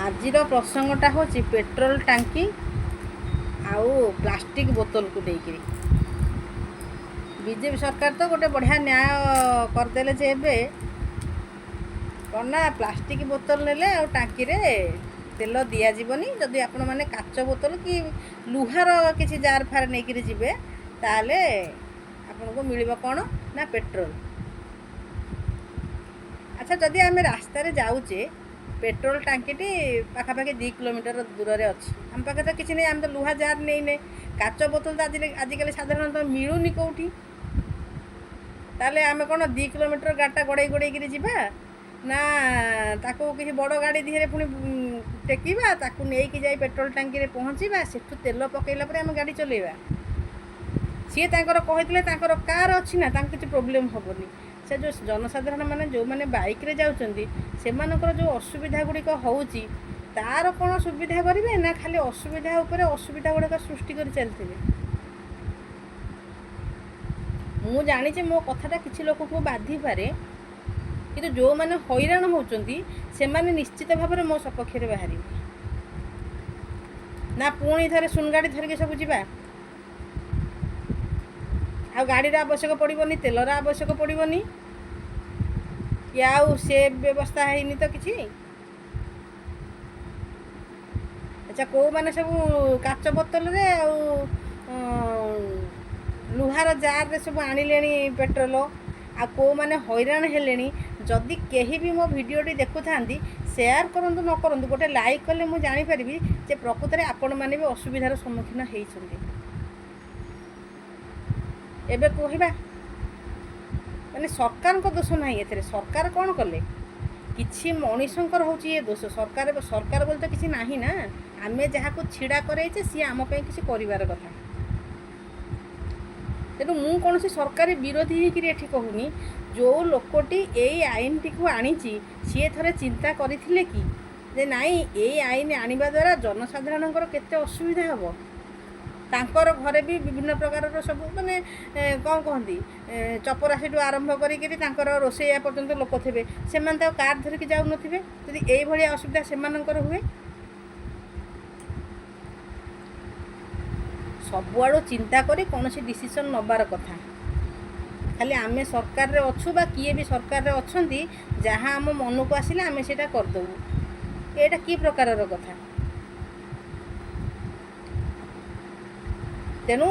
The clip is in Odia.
ଆଜିର ପ୍ରସଙ୍ଗଟା ହେଉଛି ପେଟ୍ରୋଲ ଟାଙ୍କି ଆଉ ପ୍ଲାଷ୍ଟିକ୍ ବୋତଲକୁ ନେଇକିରି। ବିଜେପି ସରକାର ତ ଗୋଟେ ବଢ଼ିଆ ନ୍ୟାୟ କରିଦେଲେ ଯେ ଏବେ କ'ଣ ନା ପ୍ଲାଷ୍ଟିକ୍ ବୋତଲ ନେଲେ ଆଉ ଟାଙ୍କିରେ ତେଲ ଦିଆଯିବନି। ଯଦି ଆପଣମାନେ କାଚ ବୋତଲ କି ଲୁହାର କିଛି ଜାର ଫାର ନେଇକିରି ଯିବେ, ତାହେଲେ ଆପଣଙ୍କୁ ମିଳିବ କ'ଣ ନା ପେଟ୍ରୋଲ। ଆଚ୍ଛା, ଯଦି ଆମେ ରାସ୍ତାରେ ଯାଉଛେ, ପେଟ୍ରୋଲ ଟାଙ୍କିଟି ପାଖାପାଖି 2 କିଲୋମିଟର ଦୂରରେ ଅଛି, ଆମ ପାଖରେ ତ କିଛି ନାହିଁ, ଆମେ ତ ଲୁହା ଜାର ନେଇନେ, କାଚ ବୋତଲ ତ ଆଜିକାଲି ସାଧାରଣତଃ ମିଳୁନି କେଉଁଠି, ତାହେଲେ ଆମେ କ'ଣ 2 କିଲୋମିଟର ଗାଡ଼ିଟା ଗଡ଼େଇ ଗଡ଼େଇକିରି ଯିବା ନା ତାକୁ କିଛି ବଡ଼ ଗାଡ଼ି ଦିହରେ ପୁଣି ଟେକିବା, ତାକୁ ନେଇକି ଯାଇ ପେଟ୍ରୋଲ ଟାଙ୍କିରେ ପହଞ୍ଚିବା, ସେଠୁ ତେଲ ପକାଇଲା ପରେ ଆମେ ଗାଡ଼ି ଚଲେଇବା? ସିଏ ତାଙ୍କର କହିଥିଲେ, ତାଙ୍କର କାର୍ ଅଛି ନା, ତାଙ୍କୁ କିଛି ପ୍ରୋବ୍ଲେମ୍ ହେବନି। ସେ ଯେଉଁ ଜନସାଧାରଣ ମାନେ ଯେଉଁମାନେ ବାଇକ୍ରେ ଯାଉଛନ୍ତି, ସେମାନଙ୍କର ଯେଉଁ ଅସୁବିଧା ଗୁଡ଼ିକ ହେଉଛି, ତାର କ'ଣ ସୁବିଧା କରିବେ ନା ଖାଲି ଅସୁବିଧା ଉପରେ ଅସୁବିଧା ଗୁଡ଼ିକ ସୃଷ୍ଟି କରି ଚାଲିଥିବେ? ମୁଁ ଜାଣିଛି ମୋ କଥାଟା କିଛି ଲୋକଙ୍କୁ ବାଧିପାରେ, କିନ୍ତୁ ଯେଉଁମାନେ ହଇରାଣ ହେଉଛନ୍ତି, ସେମାନେ ନିଶ୍ଚିତ ଭାବରେ ମୋ ସପକ୍ଷରେ ବାହାରିବେ। ନା ପୁଣି ଥରେ ସୁନଗାଡ଼ି ଧରିକି ସବୁ ଯିବା? ଆଉ ଗାଡ଼ିର ଆବଶ୍ୟକ ପଡ଼ିବନି, ତେଲର ଆବଶ୍ୟକ ପଡ଼ିବନି କି ଆଉ ସେ ବ୍ୟବସ୍ଥା ହେଇନି ତ କିଛି? ଆଚ୍ଛା, କେଉଁମାନେ ସବୁ କାଚ ବୋତଲରେ ଆଉ ଲୁହାର ଜାର୍ରେ ସବୁ ଆଣିଲେଣି ପେଟ୍ରୋଲ, ଆଉ କେଉଁମାନେ ହଇରାଣ ହେଲେଣି? ଯଦି କେହି ବି ମୋ ଭିଡ଼ିଓଟି ଦେଖୁଥାନ୍ତି, ସେୟାର କରନ୍ତୁ ନ କରନ୍ତୁ, ଗୋଟେ ଲାଇକ୍ କଲେ ମୁଁ ଜାଣିପାରିବି ଯେ ପ୍ରକୃତରେ ଆପଣମାନେ ବି ଅସୁବିଧାର ସମ୍ମୁଖୀନ ହେଇଛନ୍ତି। ଏବେ କହିବା ମାନେ ସରକାରଙ୍କ ଦୋଷ ନାହିଁ ଏଥିରେ। ସରକାର କ'ଣ କଲେ? କିଛି ମଣିଷଙ୍କର ହେଉଛି ଏ ଦୋଷ। ସରକାର ସରକାର ବୋଲି ତ କିଛି ନାହିଁ ନା। ଆମେ ଯାହାକୁ ଛିଡ଼ା କରେଇଛେ, ସିଏ ଆମ ପାଇଁ କିଛି କରିବାର କଥା। ତେଣୁ ମୁଁ କୌଣସି ସରକାରୀ ବିରୋଧୀ ହେଇକିରି ଏଠି କହୁନି। ଯେଉଁ ଲୋକଟି ଏଇ ଆଇନଟିକୁ ଆଣିଛି, ସିଏ ଥରେ ଚିନ୍ତା କରିଥିଲେ କି ଯେ ନାଇଁ, ଏଇ ଆଇନ ଆଣିବା ଦ୍ୱାରା ଜନସାଧାରଣଙ୍କର କେତେ ଅସୁବିଧା ହେବ? ତାଙ୍କର ଘରେ ବି ବିଭିନ୍ନ ପ୍ରକାରର ସବୁ ମାନେ କ'ଣ କହନ୍ତି, ଚପରାଶିଠୁ ଆରମ୍ଭ କରିକିରି ତାଙ୍କର ରୋଷେଇଆ ପର୍ଯ୍ୟନ୍ତ ଲୋକ ଥିବେ। ସେମାନେ ତ ଆଉ କାର୍ ଧରିକି ଯାଉନଥିବେ। ଯଦି ଏଇଭଳିଆ ଅସୁବିଧା ସେମାନଙ୍କର ହୁଏ? ସବୁଆଡ଼ୁ ଚିନ୍ତା କରି କୌଣସି ଡିସିସନ୍ ନେବାର କଥା। ଖାଲି ଆମେ ସରକାରରେ ଅଛୁ ବା କିଏ ବି ସରକାରରେ ଅଛନ୍ତି, ଯାହା ଆମ ମନକୁ ଆସିଲା ଆମେ ସେଇଟା କରିଦେବୁ, ଏଇଟା କି ପ୍ରକାରର କଥା? ତେଣୁ